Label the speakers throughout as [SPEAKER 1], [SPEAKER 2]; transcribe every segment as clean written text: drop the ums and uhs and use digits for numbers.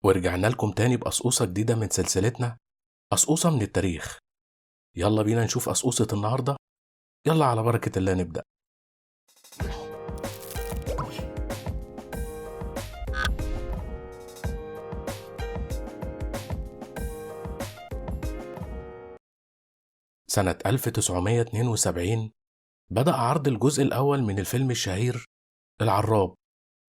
[SPEAKER 1] ورجعنا لكم تاني بقصقوصة جديدة من سلسلتنا قصقوصة من التاريخ. يلا بينا نشوف قصقوصة النهاردة. يلا على بركة الله نبدأ. سنة 1972 بدأ عرض الجزء الأول من الفيلم الشهير العراب.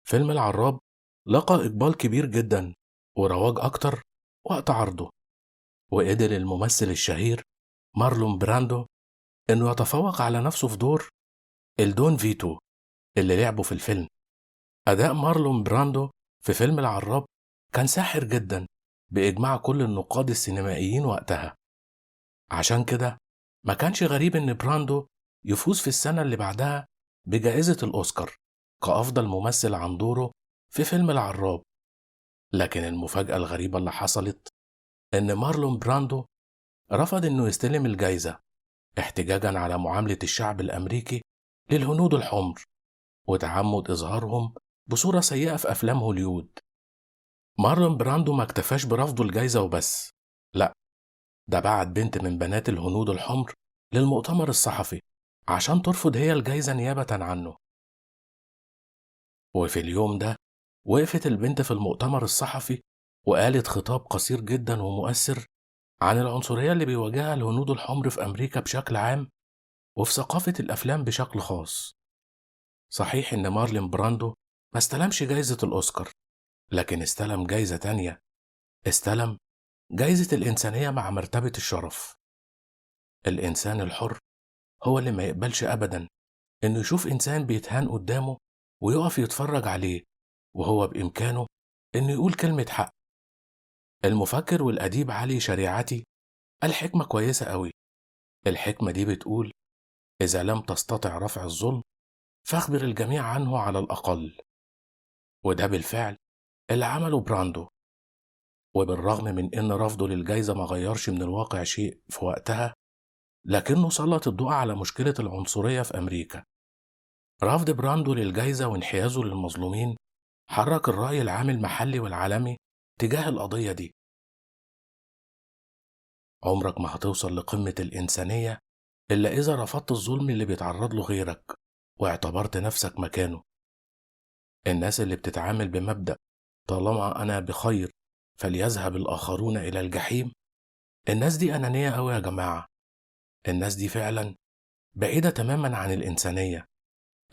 [SPEAKER 1] فيلم العراب لقى إقبال كبير جدا ورواج أكتر وقت عرضه، وقدر الممثل الشهير مارلون براندو إنه يتفوق على نفسه في دور الدون فيتو اللي لعبه في الفيلم. أداء مارلون براندو في فيلم العراب كان ساحر جدا بإجماع كل النقاد السينمائيين وقتها. عشان كده ما كانش غريب إن براندو يفوز في السنة اللي بعدها بجائزة الأوسكار كأفضل ممثل عن دوره في فيلم العراب. لكن المفاجأة الغريبة اللي حصلت إن مارلون براندو رفض إنه يستلم الجائزة احتجاجا على معاملة الشعب الأمريكي للهنود الحمر وتعمد إظهارهم بصورة سيئة في أفلام هوليود. مارلون براندو ما اكتفاش برفضه الجائزة وبس، لأ ده بعت بنت من بنات الهنود الحمر للمؤتمر الصحفي عشان ترفض هي الجائزة نيابة عنه. وفي اليوم ده وقفت البنت في المؤتمر الصحفي وقالت خطاب قصير جدا ومؤثر عن العنصرية اللي بيواجهها الهنود الحمر في أمريكا بشكل عام وفي ثقافة الأفلام بشكل خاص. صحيح إن مارلين براندو ما استلمش جايزة الأوسكار، لكن استلم جايزة تانية، استلم جايزة الإنسانية مع مرتبة الشرف. الإنسان الحر هو اللي ما يقبلش أبدا إنه يشوف إنسان بيتهان قدامه ويقف يتفرج عليه وهو بإمكانه إنه يقول كلمة حق. المفكر والأديب علي شريعتي قال حكمة كويسة قوي. الحكمة دي بتقول: إذا لم تستطع رفع الظلم فاخبر الجميع عنه على الأقل. وده بالفعل اللي عمله براندو. وبالرغم من إن رفضه للجايزة ما غيرش من الواقع شيء في وقتها، لكنه سلط الضوء على مشكلة العنصرية في أمريكا. رفض براندو للجايزة وانحيازه للمظلومين حرك الرأي العام المحلي والعالمي تجاه القضية دي. عمرك ما هتوصل لقمة الإنسانية إلا إذا رفضت الظلم اللي بيتعرض له غيرك واعتبرت نفسك مكانه. الناس اللي بتتعامل بمبدأ طالما أنا بخير فليذهب الآخرون إلى الجحيم، الناس دي أنانية أوي يا جماعة. الناس دي فعلا بعيدة تماما عن الإنسانية.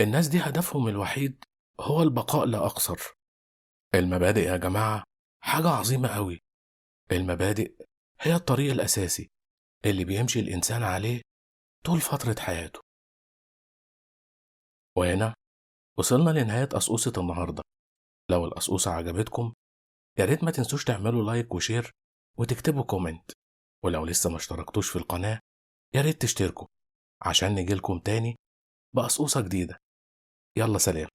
[SPEAKER 1] الناس دي هدفهم الوحيد هو البقاء لا أقصر. المبادئ يا جماعة حاجة عظيمة أوي. المبادئ هي الطريق الأساسي اللي بيمشي الإنسان عليه طول فترة حياته. وهنا وصلنا لنهاية قصقوصة النهاردة. لو القصقوصة عجبتكم يا ريت ما تنسوش تعملوا like و share وتكتبوا comment، ولو لسه ما اشتركتوش في القناة يا ريت تشتركوا عشان نجيلكم تاني بقصقوصة جديدة. يلا سلام.